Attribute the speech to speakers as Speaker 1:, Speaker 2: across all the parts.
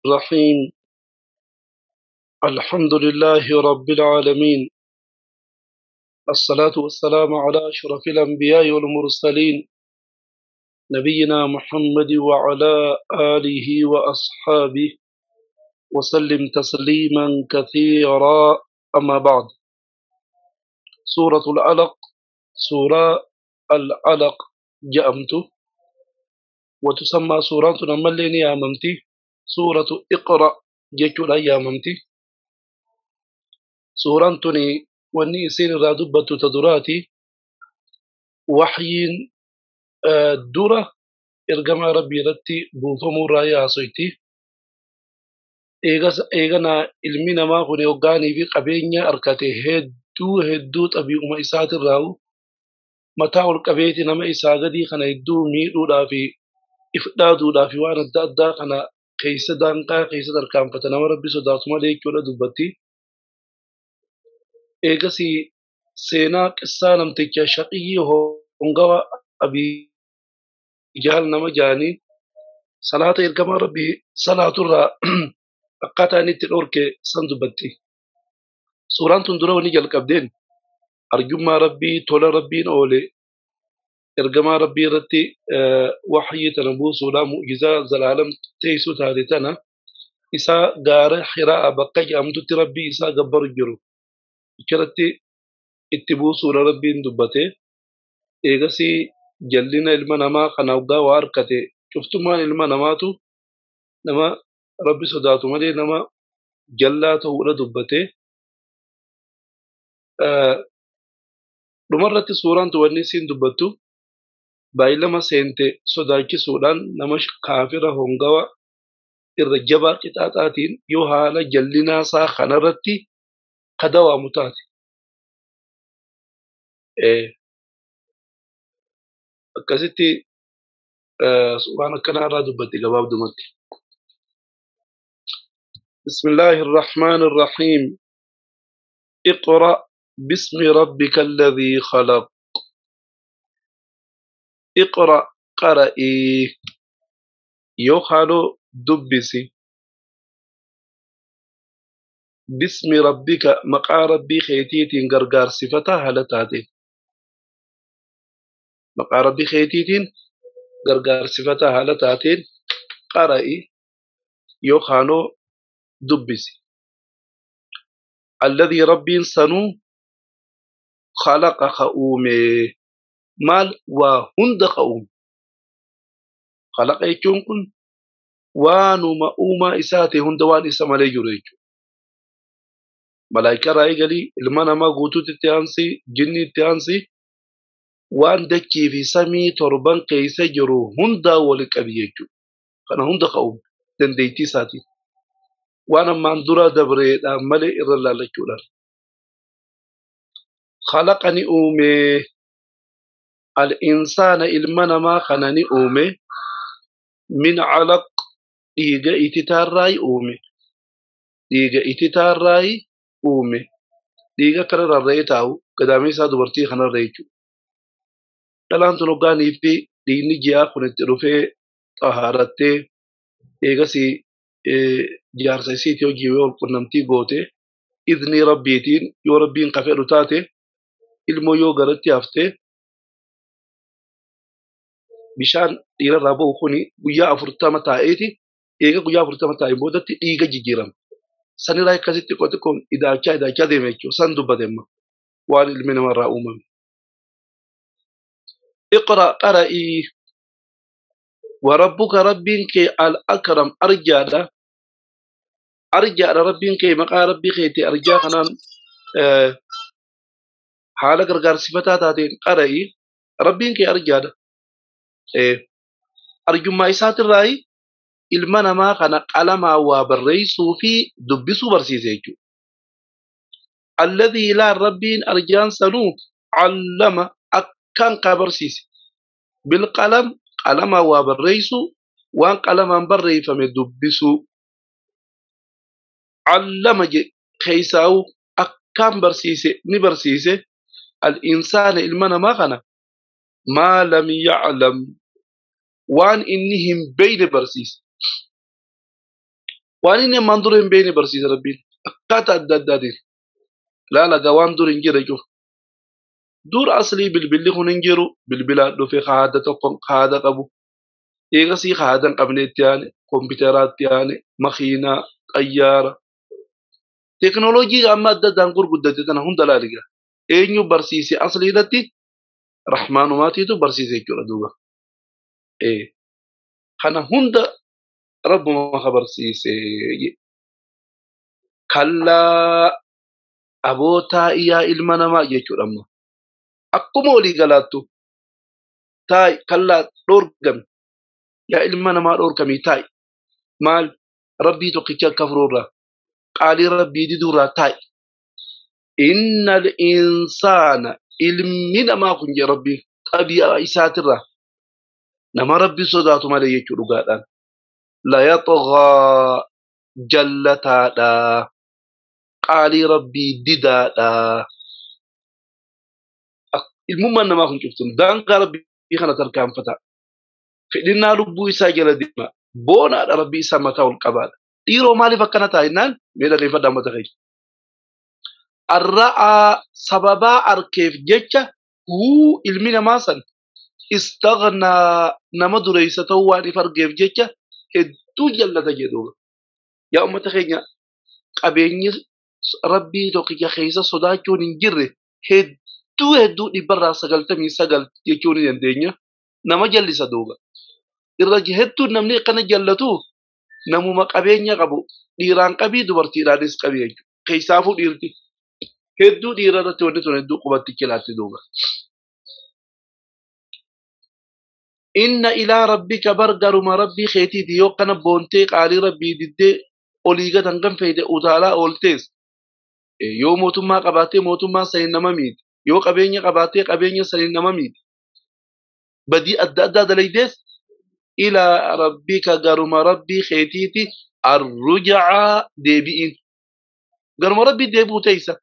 Speaker 1: الرحيم. الحمد لله رب العالمين، الصلاة والسلام على أشرف الأنبياء والمرسلين، نبينا محمد وعلى آله وأصحابه وسلم تسليما كثيرا. أما بعد، سورة العلق، سورة العلق جأمت، وتسمى سورة نملين يا ممتي سورة اقرأ جيتشو يا ممتي. سورة وني سين رادبة تدراتي وحي درة إرجما ربي رتي بوفمو رايا سويتي إيغنا ilmi namaa kun hoggaanii fi qabeenya harkate hedduu hedduu xabii'uma isaatirraa mataa ol qabeeti nama isaa gadii kana hedduu miidhuudhaa fi ifdhaaduudhaa fi waan adda addaa kana keessa daanqaa keessa tarkaanfata nama rabbi sodaatu malee jechuudha dubbatti. Eegasii seenaa qissaa namticha shaqiyyii hongawa Abii Jahal nama jaanii salaata ergamaa rabbii salaaturraa akkaataa inni itti dhorke san dubbatti. Suuraan tun dura wani jalqabdeen arjummaa rabbii tola rabbiin oole ergamaa rabbii irratti waxyii tana buusuudhaan mu'jizaa zalaalam teessuu taate tana isaa gaara Hiraa'a bakka jedhamtutti rabbii isaa gabbaru jiru achirratti itti buusuudha rabbiin dubbate. Eegasii jallina ilma namaa kana hoggaa waa harkate cuftummaan ilma namaatu nama rabbi sodaatu malee nama jallaa ta'uudha dubbate. Dhumarratti suuraan tun wanni isiin dubbattu baay'ilama seente sodaachisuudhaan nama kaafira hongawa irra jabaa qixaaxaatiin yoo haala jallinaa isaa kanarratti kadawaamu taate. Akkasitti suuraan akkanaa irraa dubbatti gabaabdumatti. بسم الله الرحمن الرحيم. اقرأ باسم ربك الذي خلق. اقرأ قرئي يخالو دبسي باسم ربك مقا ربي خيتيتين غرغار صفتها هلتاتين مقا ربي خيتيتين غرغار صفتها هلتاتين قرئي يخالو دبسي الذي ربي سنو خلق خؤومي مال وهند خؤوم خلق يكون كن وانو مؤوما إساتي هند وان إسا مالي جريجو ملايكة رأي قالي المانا ما قوتو تتيانسي جني تتيانسي وان دكي في سمي تربان كيسا جرو هندا ولك أبيجو خنا هند خؤوم دنديتي ساتي وانا ماندورا دبري مالي إرلا لكولا خلقني أومي الإنسان إلمنا ما خناني أومي من علق إيجا إتتاراي أومي إيجا إتتاراي أومي إيجا كرر الرأي تاو قدامي سادو برتي خنا الرأيتو تلان تلقاني في ديني جيا خنت رفي طهارتي إيجا سي jaarsa isiiti hojii yoo qunnamtii goote idnii rabbiitiin yoo rabbiin ka fedhu taate ilmoo yoo garatti hafte bishaan dhiirarraa ba'u kuni guyyaa 40 taa'eeti eega guyyaa 40 taa'een boodatti dhiiga jijjiirama. Sanirraa akkasitti xiqqoo xiqqoon idaachaa idaachaa deema jechuudha. San dubbate amma waan ilmi namarraa uumame. Iqra qara'ii وربك ربك الأكرم أرجادا أرجادا ربك مقا ربي خيتي أرجا خنان حالة غرغار صفتا تاتين قرأي ربك أرجادا أرجو ما إسات الرأي إلمنا ما خنا قلما وبريسو في دبسو برسيسيجو الذي لا ربين أرجان سنو علم أكان قبرسيس بالقلم قلما وبريسو وان قلما بري فمدبسو علم خيساو أكان برسيسي نبرسيسي الإنسان إلمنا ما خنا ما لم يعلم وان إنهم بين برسيس. Waan inni ammaan dura hin beekne barsiisa Rabbiin. Akkaataa adda addaatiin. Laala waan dur hin jirre cufa. Dur aslii bilbilli kun hin jiru. Bilbilaan dhufe haada tokko haada qabu. Eegasii haada hin qabne itti aane, kompiitaraatti aane, makiinaa, xayyaara. Teknooloojii amma adda addaan gurguddate tana hunda laaliga. Eenyu barsiise asliidatti rahmaanumaatiitu barsiise jechuudha duuba. Kana hunda rabbuma ka barsiise. Kallaa aboo taa'i yaa ilma namaa jechuudha amma. Akkuma walii galaattu taa'i kallaa dhoorgame. Yaa ilma namaa dhoorgamii taa'i. Maal rabbii tokkicha akka furuurraa qaalii rabbii diduurraa taa'i. Innal insaana ilmi namaa kun jee rabbiin xabii'a isaatirraa nama rabbi sodaatu malee jechuu dhugaadhaan. La yaxgaa jallataadha. Qaalii rabbii didaadha. Ilmummaan namaa kun cuftuun daangaa rabbii kana tarkaanfata. Fedhinnaa lubbuu isaa jala deema. Boonaadha rabbii isaa mataa ol qabaadha. Dhiiroo maaliif akkana ta'a jennaan mee dhaggeeffadhaa mata keenya. Arra'aa sababaa arkeef jecha huu ilmi namaa san istaghnaa nama dureessa ta'uu waan if argeef jecha hedduu jallata jedhuudha. Yaa uummata keenya qabeenyi rabbii tokkicha keessa sodaachuun hin jirre hedduu hedduu 99% jechuu ni dandeenya. Nama jallisa duuba. Irra hedduun namni akkana jallatu namuma qabeenya qabu dhiiraan qabii dubartiidhaanis qabii jechuudha. Keessaafuu dhiirti. Hedduu dhiira irratti wanti tun hedduu qubatti kilaatti duuba. Inna ilaa rabbika bargaruma rabbii keetiiti yoo kana boontee qaalii rabbii diddee olii gad hangam feete utaalaa ooltees yoo mootummaa qabaattee mootummaa saniin nama miiti. Yoo qabeenya qabaattee qabeenya saniin nama miiti. Badii adda addaa dalaydees ilaa rabbika garuma rabbii keetiiti arrujaa deebi'iin. Garuma rabbii deebi'u teessa.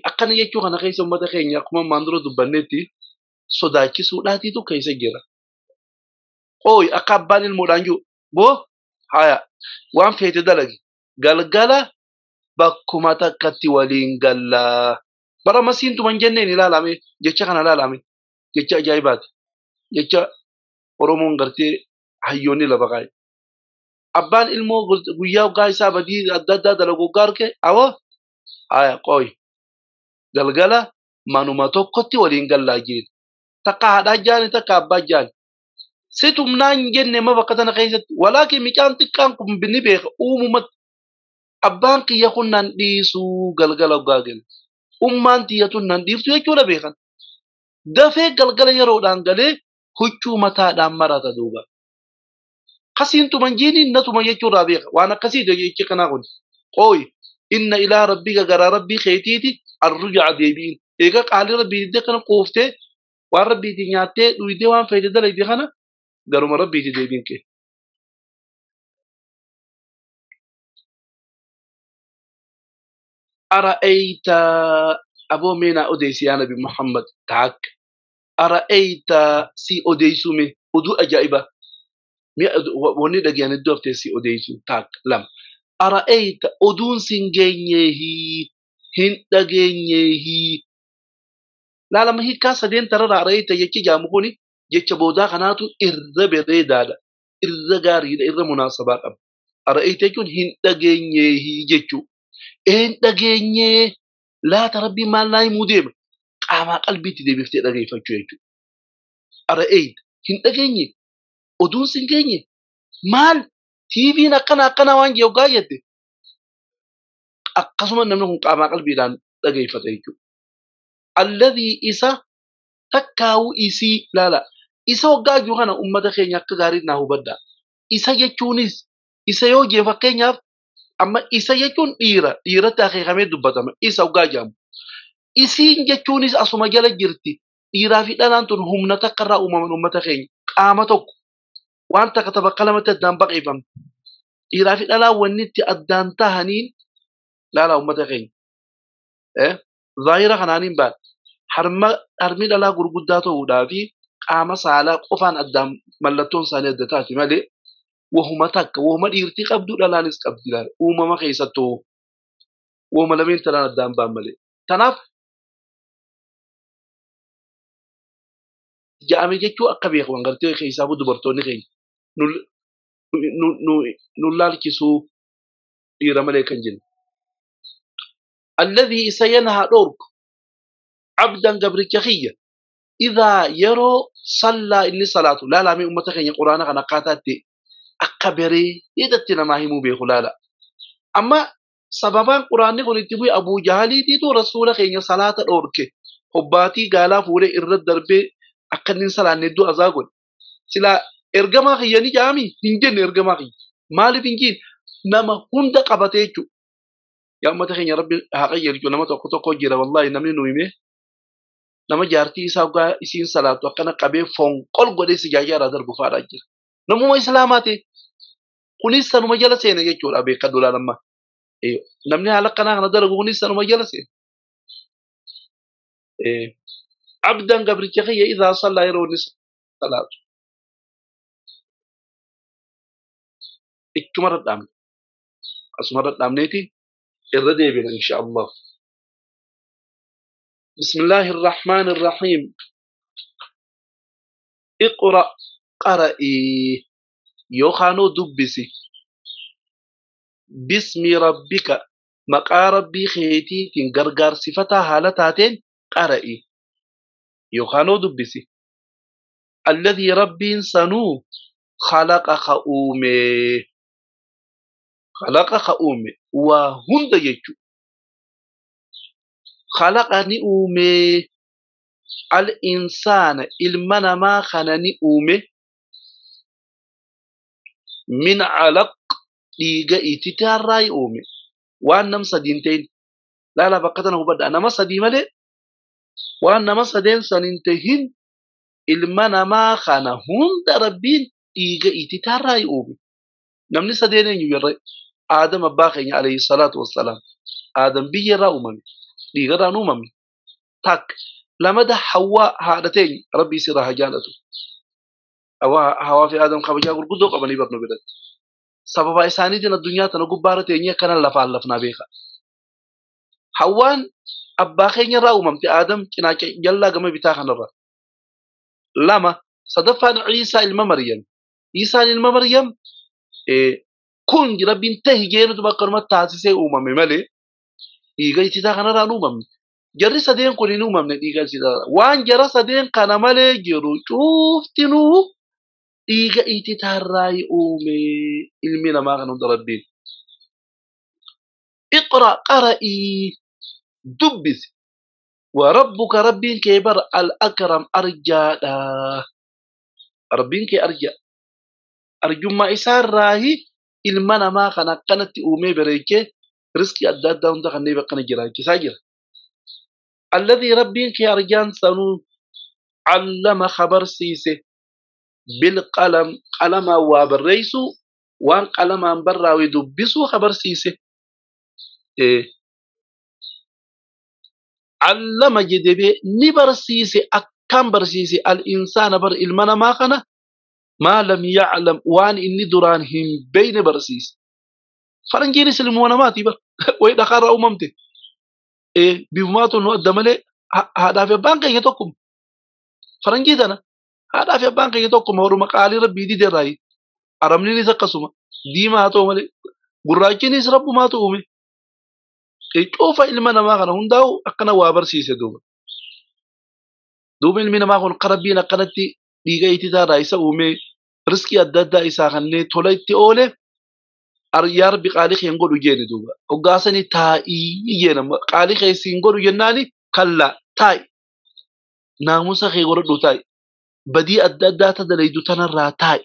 Speaker 1: Akkana jechuu kana keessa uummata keenya akkuma ammaan dura dubbannetti sodaachisuudhaatiitu keessa jira. Qooyi akka abbaan ilmoodhaan jiru boo haya waan feete dalagi galgala bakkuma takkatti waliin gallaa. Bara masiintuma hin jenneen ilaalame jecha kana ilaalame jecha ajaa'ibaati. Jecha Oromoon gartee hayyoonni lafa kaa'e. Abbaan ilmoo guyyaa hoggaa isaa badii adda addaa dalagu hoggaa arge awoo haya qooyi galgala manuma tokkotti waliin gallaa jeen. Takka haadhaa jaani takka abbaa jaani. Situmnaan hin jenne ma bakka tana keessatti walaakin mucaan xiqqaan kun ni beeka uumumatti abbaan kiyya kun nan dhiisuu galgala hoggaa gale. Ummaan tiyya tun nan dhiiftu jechuudha beekan. Dafee galgala yeroodhaan galee huccuu mataadhaan marata duuba. Kasiintuma hin jiiniin natuma jechuurraa beeka. Waan akkasii jechi kanaa kun. Qooyi inna ilaa rabbika garaa rabbii keetiiti arrujaa deebi'in. Egaa qaalii rabbii diddee kana quuftee waan rabbiitii nyaattee dhuydee waan fayyada dalagde kana garuma rabbiitii deebiin kee. Ara'ayta aboo meenaa odeessi yaa Nabi Muhammad taak. Ara'ayta si odeessuu mee oduu ajaa'ibaa. Mi'a wanni dhageen iddoo haftee si odeessuu taak lama. Ara'ayta oduun sin geenyeehi hin dhageenyeehi. Laalama hiikkaa sadeen tararra ara'ayta jechi jaamu kuni jecha boodaa kanaatu irra bareedaadha. Irra gaariidha irra munaasabaa qaba. Ara'ayta jechuun hin dhageenyeehi jechuu. Hin dhageenyee laata rabbiin maal naa himuu deema. Qaamaa qalbiitti deebiftee dhageeffachuu jechuudha. Ara'ayta hin dhageenye oduun sin geenye maal TV'n akkana akkana waan jee hoggaa jette akkasuma namni kun qaamaa qalbiidhaan dhageeffata jechuudha. Alladhii isa takkaa'uu isii laala. Isa hoggaa jiru kana uummata keenya akka gaarii naa hubadhaa. Isa jechuunis isa yoo jee fakkeenyaaf amma isa jechuun dhiira dhiiratti akeekamee dubbatama isa hoggaa jedhamu. Isiin jechuunis asuma jala jirti. Dhiiraa fi dhalaan tun humna takka irraa uumaman uummata keenya qaama tokko waan takka bakka lamatti addaan baqeeffamte. Dhiiraa fi dhalaan wanni itti addaan tahaniin laala uummata keenya. Zaahira kanaaniin baala. Harmi dhalaa gurguddaa ta'uudhaa fi qaama saalaa qofaan addaan mallattoon isaanii adda taati malee Wahuma takka wahuma dhiirtii qabdu dhalaanis qabdi laala. Uumama keessattuu wahuma lameen tanaan addaan ba'an malee. Tanaaf ja'ame jechuu akka beekaman gartee keessaafu dubartoonni keenya nu laalchisuu dhiira malee kan jennu. Alladhii isa yanhaa dhoorku abdan gabricha kiyya idhaa yeroo sallaa inni salaatu laalaamee uummata keenya quraana kan akkaataatti akka bareedatti namaa himuu beeku laala. Amma sababaan quraanni kun itti bu'e Abuu Jahaliitiitu rasuula keenya salaata dhoorke hobbaatii gaalaa fuudhee irra darbee akka inni hin salaanne iddoo azaa godhe. Silaa ergamaa kiyya ni jaami hin jenne ergamaa kiyya. Maaliif hin jenne nama hunda qabatee jechuudha. Yaa uummata keenya rabbi haa qajeelchu nama tokko tokko jira wallaahi namni nu hime nama jaartii isaa dhugaa isiin salaatu akkana qabee fonqol godhee sijaajaa irraa darbu fa'aadhaa jira. Namuma islaamaa ta'e kunis sanuma jala seene jechuudha beekadhu laalamma. Namni haala akkanaa kana dalagu kunis sanuma jala seene. Abdan gabricha kiyya idhaa sallaa yeroo inni salaatu. Ichumarra dhaabne. Asumarra dhaabneeti irra deebina insha Allah. بسم الله الرحمن الرحيم. اقرأ قرئي يوخانو دبسي باسم ربك مقا ربي خيتي تنغرغر صفتها حالتاتين قرئي يوخانو دبسي الذي ربي سنو خلق خؤومي خلق خؤومي وهند يجو خلقني أومي الإنسان المنا ما خنني أومي من علق dhiiga ititaarraa uume waan nam sadiin ta'in laala bakka tana hubadha nama sadii malee waan nama sadeen san hin tahin ilma namaa kana hunda rabbiin dhiiga ititaarraa uume. Namni sadeen eenyu yerre Aadam abbaa keenya alayhi salaatu wassalaam. Aadam biyya irraa uumame dhiiga irraan uumame takka lamada Hawwaa haadha teenya rabbi isirraa haa jaalatu. Hawaa fi Aadam kabajaa gurguddoo qabanii barnu biratti. Sababa isaaniitiin addunyaa tana gubbaarra teenyee akkana lafaan lafnaa beeka. Hawwaan abbaa keenya irraa uumamte Aadam cinaacha jallaa gama bitaa kanarra. Lama sadaffaan Ciisaa ilma Maryam. Ciisaan ilma Maryam kun rabbiin tahi jeenutu bakkanuma taasisee uumame malee dhiiga ittisaa kanarraa hin uumamne. Jarri sadeen kun hin uumamne dhiiga ittisaa. Waan jara sadeen kana malee jiru cuuftinuu dhiiga ittisaarraa uume ilmi namaa kan hunda rabbiin. Iqra qara'ii dubbisi. Warabbuka rabbiin kee bar al-akram arjaadha. Rabbiin kee arja. Arjummaa isaarraahi ilma namaa kan akkanatti uumee bareechee riskii adda addaa hunda kanneen bakkana jiraachisaa jira. Alladhii rabbiin kee arjaan sanuu allama khabarsiise bilqalam qalamaan waa barreessuu waan qalamaan barraa'e dubbisuu khabarsiise. Allama jedhee ni barsiise akkam barsiise al-insaana bar ilma namaa kana maa lam ya'lam waan inni duraan hin beekne barsiise. Faranjiinis ilmoo namaati bar wayi dhakaarraa uumamte. Bifumaatu nu adda malee haadhaa fi abbaan keenya tokkuma. Faranjii tana haadhaa fi abbaan keenya tokkuma waruma qaalii rabbii dideerraayi. Arabniinis akkasuma diimaa haa ta'u malee gurraachiinis rabbumaatu uume. Cufa ilma namaa kana hundaa'u akkana waa barsiise duuba. Duuba ilmi namaa kun rabbiin akkanatti dhiiga ittisaarraa isa uume riskii adda addaa isaa kanneen tola itti oole yaa rabbi qaalii kee hin godhu jeeni duuba. Hoggaasanii taa'ii jeena qaalii kee siin godhu jennaani kallaa taa'i. Naamusa kee godhadhu taa'i. Badii adda addaa ta dalaydu tanarraa taa'i.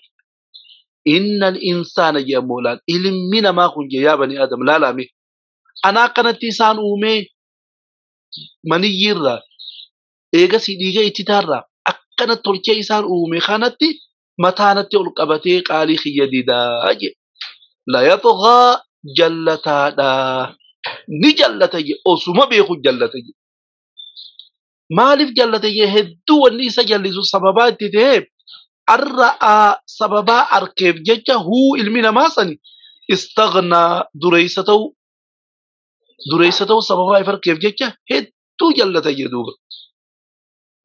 Speaker 1: Innal insaana jedhamu laal ilmi namaa kun jee yaa bani Aadam laalaame. Ana akkanatti isaan uumee maniyyiirraa eegasii dhiiga ittitaarraa akkana tolchee isaan uume kanatti mataanatti ol qabatee qaalii kiyya didaa jedhe. La yaxgaa jallataadha. Ni jallata jedhe osuma beeku jallata jedhe. Maaliif jallata jedhe hedduu wanni isa jallisu sababaa itti ta'e Arra'a sababaa arkeef jecha huu ilmi namaa sani istaghnaa dureessa ta'u sababaa if arkeef jecha hedduu jallata jedhuuba.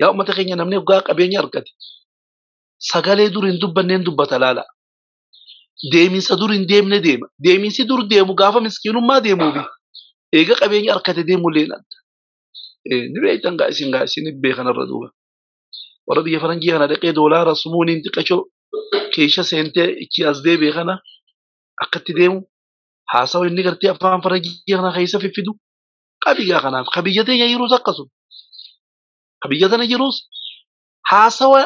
Speaker 1: Yaa uummata keenya namni hoggaa qabeenya argate sagalee dur hin dubbanneen dubbata laala. Deeminsa dur hin deemne deema. Deeminsi dur deemu gaafa miskiinummaa deemuufi eega qabeenya argate deemullee adda. Ni beektan gaa isin gaa isin beekanarra duuba. Warra biyya faranjii kana dhaqee doolaara sumuuniin xiqqashoo keesha seentee ichi as deebi'e kana akkatti deemu haasawa inni gartee afaan faranjii kana keessa fiffidu qabiyyaa kanaaf qabiyya teenya jiruus akkasuma. Qabiyya tana jiruus haasawa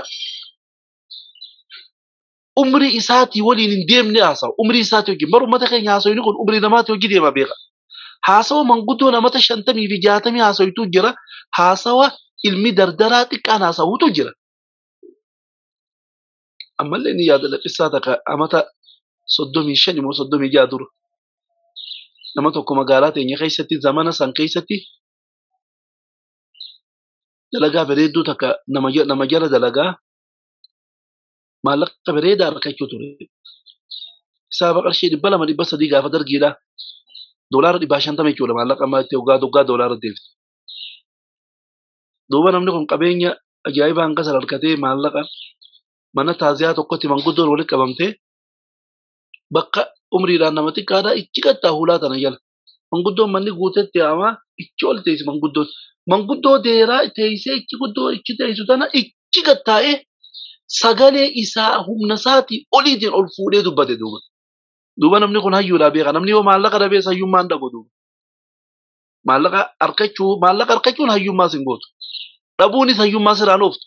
Speaker 1: umrii isaatii waliin hin deemne haasawa. Umrii isaatii wajjin bara uummata keenya haasawni kun umrii namaatii wajjin deema beeka. Haasawa manguddoo namata 50 fi 60 haasawitu jira. Haasawa ilmi dardaraa xiqqaan haasawutu jira. Ammallee ni yaadala qissaa takka amata 35 moo 36 dura. Nama tokko magaalaa teenya keessatti zamana san keessatti dalagaa bareedduu takka nama jala dalagaa maallaqa bareedaa argachuu ture. Isaaba qarshii 200 300 gaafa dargiidha. Doolaara 150 jechuudha maallaqa ammaa itti hoggaa doolaara deebite. Duuba namni kun qabeenya ajaa'ibaa hanga sana argatee maallaqa mana taaziyaa tokkotti manguddoon walitti qabamtee bakka umriidhaan nama xiqqaadhaa ichi qaxxaa hulaa tana jala. Manguddoon manni guutetti haamaa ichi ol teessi manguddoon. Manguddoo deeraa teessee ichi guddoo ichi teessu tana ichi qaxxaa'ee sagalee isaa humna isaatii oliitiin ol fuudhee dubbate duuba. Duuba namni kun hayyuudhaa beeka. Namni yoo maallaqa dhabees hayyummaan dhabu duuba. Maallaqa argachuun hayyummaa sin gootu. Dhabuunis hayyummaa siraan ooftu.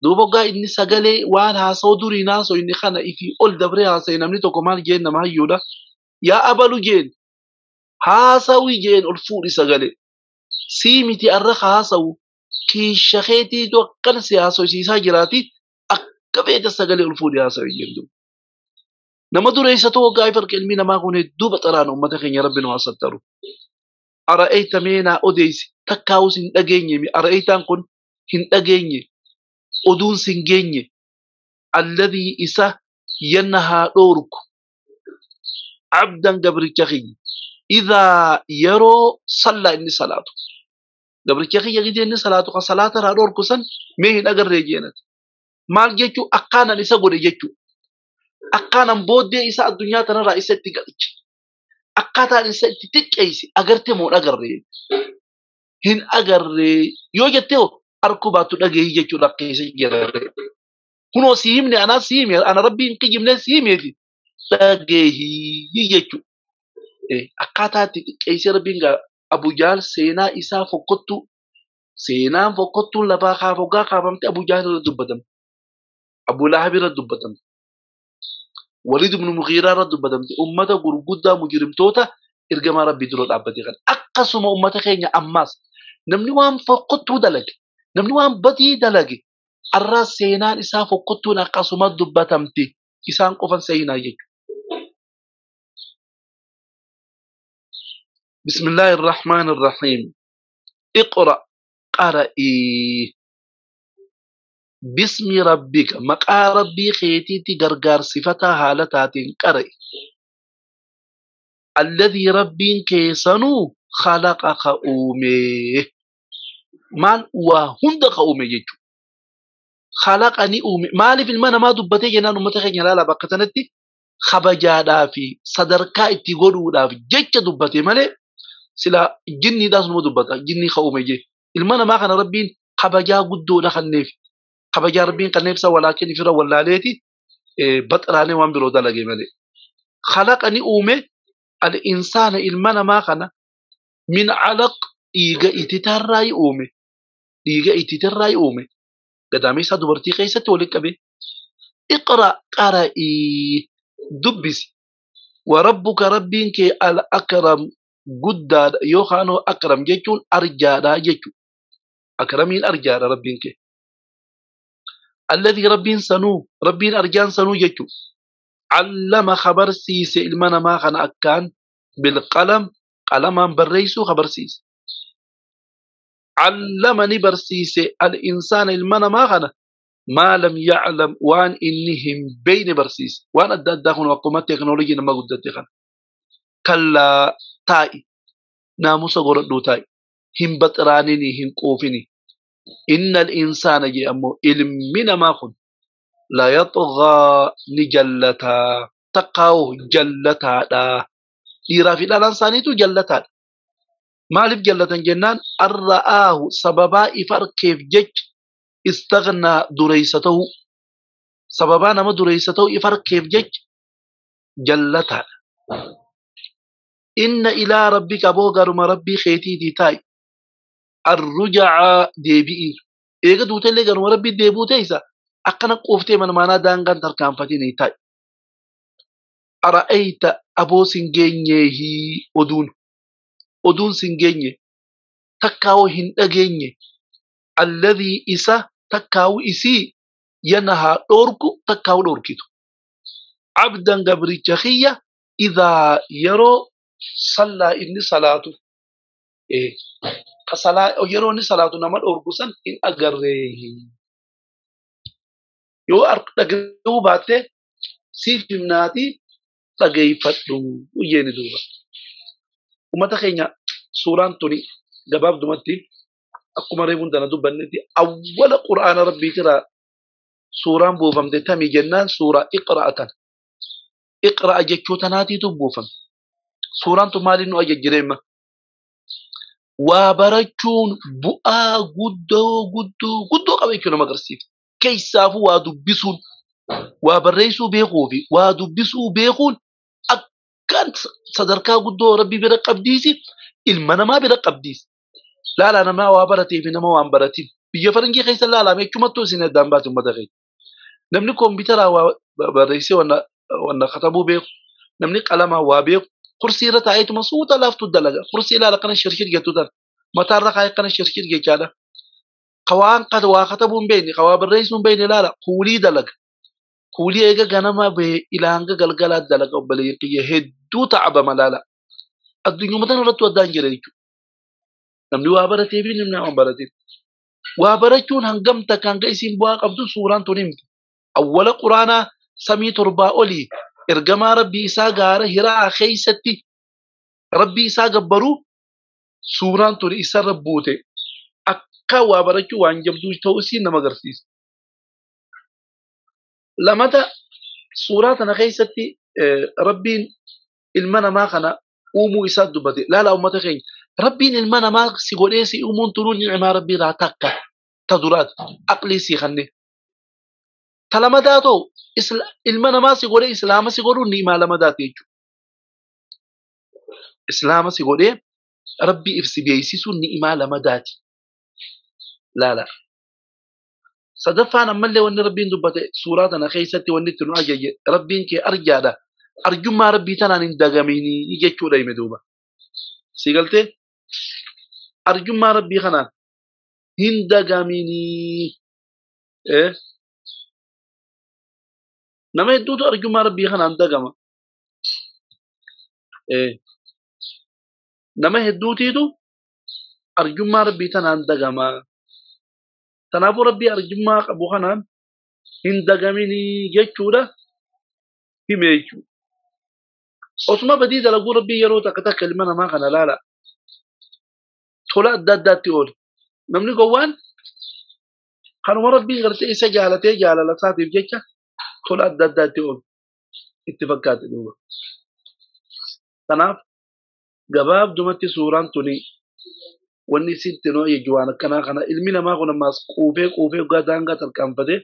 Speaker 1: Duuba hoggaa inni sagalee waan haasa'u duriin haasa'u inni kana ifii ol dabree haasa'e namni tokko maal jeen nama hayyuudha. Yaa abalu jeen haasa'u jeen ol fuudhi sagalee. Sii miti arra haasa'u kiisha keetiitu akkana si haasa'isiisaa jiraati akka feete sagalee ol fuudhi haasa'u jeen duuba. Nama dureessa ta'u hoggaa ifa ilmi namaa kun hedduu baxaraan uummata keenya rabbi nu haasattaru. Ara'eeta meenaa odeessi takkaa'us hin dhageenye ara'eetaan kun hin dhageenye oduun sin geenye alladhii isa yanhaa dhoorku abdan gabricha kiyya idhaa yeroo sallaa inni salaatu gabricha kiyya gidee inni salaatu kan salaata irraa dhoorku san mee hin agarree jeenati maal jechuu akkaanan isa godhe jechuu akkaanan booddee isa addunyaa tanarraa isa itti galche akkaataan isa itti xiqqeesse agarte moo agarree hin agarree yoo jettee arkuu baattu dhageeyi jechuudha akka isa jirarree. Kunoo si himne anaa si hime ana rabbii hin kijibne si himeeti dhageeyi jechuudha. Akkaataa itti xiqqeessee rabbiin gaa Abu Jahl seenaa isaa fokkottuu seenaan fokkottuun lafaa kaafoggaa kaafamte Abu Jahl irra dubbatamte. Abu Lahab irra dubbatamte. Walid ibn Mughiiraa irra dubbatamte. Uummata gurguddaa mujrimtoota ergamaa rabbii dura dhaabbatee kan akkasuma uummata keenya ammaas namni waan fokkottuu dalage namni waan badii dalage arraa seenaan isaa fokkottuun akkasuma dubbatamte isaan qofan seenaa jechuudha. Bismillaahi Irrahmaani Irrahiim. Iqra qara'ii bismi rabbika maqaa rabbii keetiitti gargaarsifataa haala taateen qara'i. Alladhii rabbiin keessanuu khalaqa ka uume. Maal waa hunda ka uume jechuudha. Khalaqa ni uume. Maaliif ilma namaa dubbatee jennaan uummata keenya ilaalaa bakka sanatti kabajaadhaa fi sadarkaa itti godhuudhaaf jecha dubbate malee sila jinniidhaas numa dubbata. Jinnii ka uume jee. Ilma namaa kana rabbiin kabajaa guddoodha kanneef. Kabajaa rabbiin kanneef isa walaakin ifirra wallaaleeti baxaraanee waan biroo dalage malee. Khalaqa ni uume al-insaana ilma namaa kana min calaq dhiiga ititarraa uume. Dhiiga ititarraa uume. Gadameessa dubartii keessatti walitti qabe. Iqra qara'ii dubbisi. Warabbuka rabbiin kee al-akram guddaadha yookaan akram jechuun arjaadha jechuudha. Akramiin arjaadha rabbiin kee. Alladhii rabbiin sanuu rabbiin arjaan sanuu jechuudha. Allama khabarsiise ilma namaa kana akkaan bilqalam qalamaan barreessuu khabarsiise. Allama ni barsiise al-insaana ilma namaa kana ما لم يعلم وان إنهم بين برسيس وان أدى أدى وقومات تكنولوجي نما قدتي خان كلا تاي ناموس غردو تاي هم بطرانيني هم قوفيني إن الإنسان جي أمو إلمنا ما خن لا يطغى نجلتا تقاو جلتا دا إيرافي الأنسانيتو جلتا مالف جلتا جنان الرآه سببا إفر كيف جج استغنى دريسته سببا نما دريسته إفر كيف جج جلتا إن إلى ربك أبو غرم ربي خيتي دي تاي الرجع ديبئي إيغا دوتي لغرم ربي ديبو تيسا أقنا قوفتي من مانا دانغان تركان فتيني تاي أرأيت أبو سنجينيه أدون أدون سنجينيه تكاو هندجينيه الذي إسا تكاو إسي ينهى دوركو تكاو دوركيتو عبدا قبري خية إذا يرو صلى إني صلاته إيه فصلاة يرو إني صلاته نمر أوركوسن إن أجره يو أرك تجربة باته سيف مناتي تجيفتو ويني دوبا وما تخينا سوران توني جباب دمتي أقوم ريبون دنا دوبنتي أول قرآن ربي ترى سوران بوفم دتامي جنان سورة اقرأة اقرأ جتشوتناتي تبوفم سوران تمالي نو أججريمة وبرجون بؤا قدو قدو قدو قبل كنا مقرسيف كيسافو وادبسون وبريسو بيخوفي وادبسو بيخون أكانت صدركا قدو ربي برقب ديسي المنا ما برقب ديس لا لا نما وابرتي في نما وانبرتي بيجي فرنجي خيس لا لا ميكو متو سنة دامبات ومدغي نمني كمبيوتر وبريسي وانا خطبو بيخ نمني قلمه وابيخ كرسي رتايت مصوت لافتو الدلجة كرسي لا لقنا الشركة جتو دل مطار رقاي قنا الشركة جتالا قوان قد واخطبون بيني قواب الرئيس من بيني لا لا قولي دلق قولي ايجا غنما بي إلى قلقلة دلق وبليقية هدو تعب ملالا الدنيا مدن رتو الدان جريتو نمني وابرتي بي نمني وابرتي وابرتون هنقمتا كان قيسين بواق أبدو سوران تنمت أول قرانا سمي تربا أولي إرجما ربي إسا غارة هراء خيستي ربي إسا قبرو سوران تون إسا ربوتي أكا وابرتو وانجبدو توسي نمغرسيس لمتى سوراتنا خيستي ربي المنا ما خنا أمو إسا دبتي لا لا أمتي خين ربي المنا ما سيغوريسي أمون ترون نعمة ربي لا تكا تدرات أقلي سيخني تلمداتو المنا ما سيغوري إسلام سيغورو نيما لمداتي إسلام سيغوري ربي إفسي بيسيسو نيما لمداتي لا لا صدفان أما اللي وني ربي ندبت سوراتنا خيستي وني تنو أجي ربي إنك أرجع ده أرجو ما ربي تنا ندغميني يجي شو دايما دوبا سيقلتي أرجو ما ربي خنا هندغميني إيه نما يدودو أرجو ما ربي خنا هندغما إيه نما يدوتيدو أرجو ما ربي تنا هندغما تنابو ربي أرجو ما أبو خنا هندغميني يجي هميجو أسمع بدي دلقو ربي يرو تكتا كلمة ما خنا لا لا طلع داد تقول نمني قوان كانوا ربي غرت إيسا جالته جالة لساتي بجيكا طلع داد تقول اتفاقات دوبا تناف جباب دمتي سوران توني وني سنتنو يجوانا كنا خنا علمنا ما خنا ماس قوفي قوفي قادان قاتل كان فده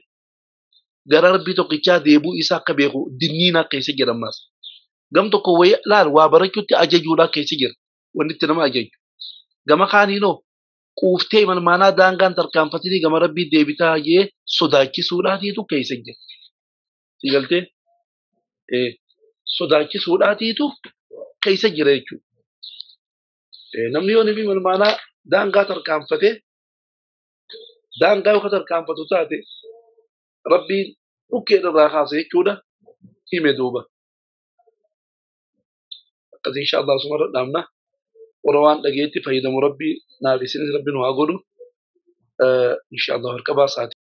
Speaker 1: gara rabbii tokkichaa deebuu isaa akka beeku dinniinaa keessa jira ammaas. Gam tokko wayii laal waa barachuutti ajajuudhaa keessa jira. Wanni itti nama ajaju. Gama kaaniinoo quuftee malmaanaa daangaan tarkaanfatanii gama rabbii deebitaa jee sodaachisuudhaatiitu keessa jira. Si galtee sodaachisuudhaatiitu keessa jira jechuudha. Namni yoo namni malmaanaa daangaa tarkaanfatee daangaa yoo tarkaanfatu taate ربي أوكي الراخاص يكودا هي دوبا قد إن شاء الله سمر نامنا وروان لقيتي فايدة مربي نابي سنة ربي نواقوله إن شاء الله ركبا ساعتي.